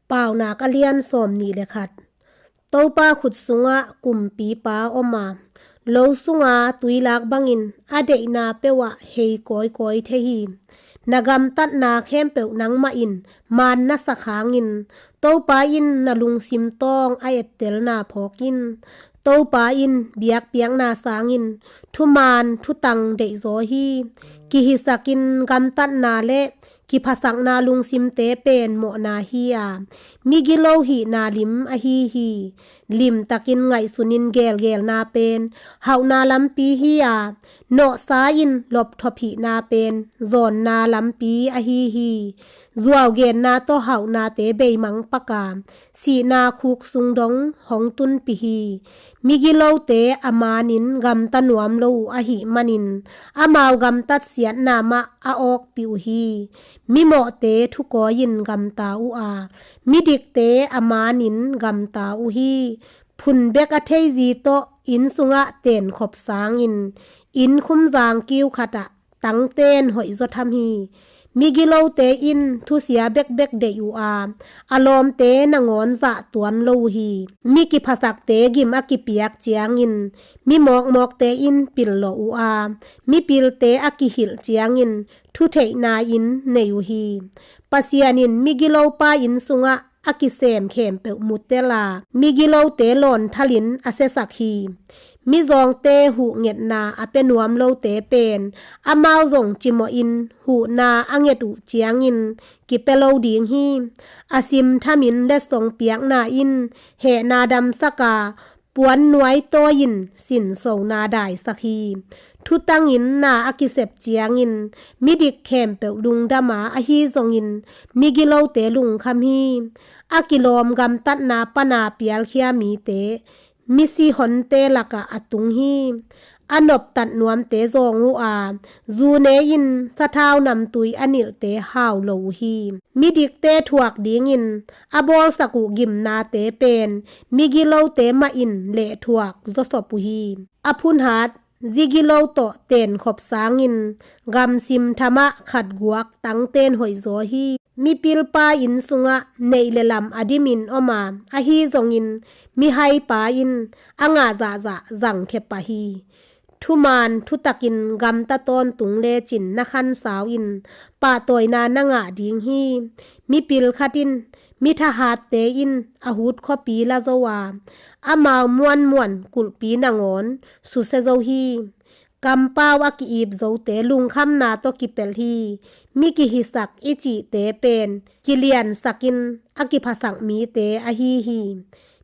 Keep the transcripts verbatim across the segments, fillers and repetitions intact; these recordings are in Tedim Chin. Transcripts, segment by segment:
Paunak a lian sawmnih le khat. Topa khut sungah kumpipa om a, lo sunga tuilak bangin a deihna peuhah hei kawikawi thei hi. Na gamtatna khempeuh nangmah in maan na sak hangin, Topa in na lungsim tawng a ettelna phawk in. Topa in biakpiakna sangin thuman thutang deihzaw hi. Kihisakin gamtatna le kiphasakna lungsimte pen mawhna hi a, migilo hihna lim ahi hi. Limtakin ngaihsunin gelgelna pen hauhna lampi hi a, nawhsa in lopthop hihna pen zawnna lampi ahi hi. Zuaugenna tawh hauhnate beimang pak a, sihna khuk sung dong hong tunpih hi. Migilote a maanin gamta nuam lo uh ahih manin, amau gamtat siatna mah a awkpih uh hi. Mimawhte thukawi-in gamta uh a, midikte a maanin gamta uh hi. Phun bek a theizi tawh inn sungah tenkhop sangin, inn khumzang kiu khatah tangten hoihzaw tham hi. Migilote in thusia bekbek deih uh a, a lawmte nangawn zah tuan lo uh hi. Mi kiphasakte gim a kipiak ciangin, mi mawkmawkte in pillawh uh a, mipilte a kihilh ciangin thutheihna in nei uh hi. Pasian in migilopa inn sungah a kisem khempeuh mutel a, migilote lawnthalin a siasak hi. Mizawngte huhngetna a pia nuam lote pen amau zong cimawhin huhna a nget uh ciangin kipia lo ding hi. A simthamin letsong piakna in hehna damsak a, puan nuai tawi-in sinsona daisak hi. Thutangin na a kisep ciangin midik khempeuh lungdam a, ahi zongin migilote lungkham hi. A kilawm gamtatna pana pialkhia mite misi honte lakah a tung hi. A noptat nuamte zawng uh a, zu ne in sathau namtui a nilhte hau lo uh hi. Midikte thuak dingin a bawlsak uh gimnate pen migilote mah in lehthuak zawsop uh hi. A phunhat zigilo tawh tenkhop sangin gamsim thamah khatguak tangten hoihzaw hi. Mipilpa inn sungah neih le lam a dimin om a, ahi zongin mihaipa in a ngah zahzah zangkhia pah hi. Thuman thutakin gamta tawntung lecin na khansau in pahtawina na ngah ding hi. Mipil khat in mi thahatte in a hut khuapi la zo a, amau muanmuan kulhpi nangawn susia zo hi. Kampau a ki-ip zote lungkhamna tawh kipelh hi. Mi kihisak i cihte pen kiliansakin a kiphasak mite ahi hi.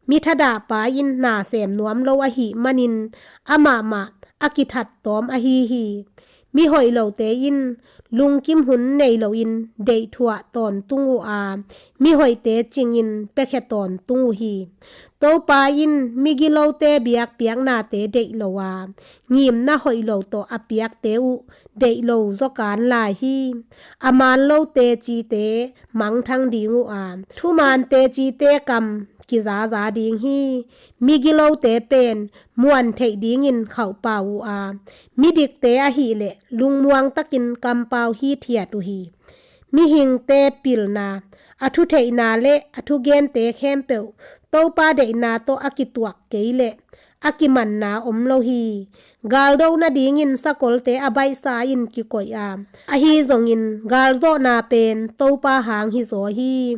Mi thadahpa in na sem nuam lo ahih manin amah mah a kithat tawm ahi hi. Mi hoih lote in lungkim hun nei loin deihthuah tawntung uh a, mi hoihte cingin piakhia tawntung uh hi. Topa in migilote biakpiaknate deih lo a, ngimna hoih lo tawh a piakte uh deih lo zaw kan lai hi. A maan lo tecite mangthang ding uh a, thuman tecite kam kizaza ding hi. Migilote pen muan theih dingin khauhpau uh a, midikte ahileh lungmuang takin kampau hithiat uh hi. Mihingte pilna, a thutheihna le a thugente khempeuh Topa deihna tawh a kituak kei leh a kimanna om lo hi. Galdo nadingin sakolte a baihsa in kikoih a, ahi zongin galzawhna pen Topa hang hizaw hi.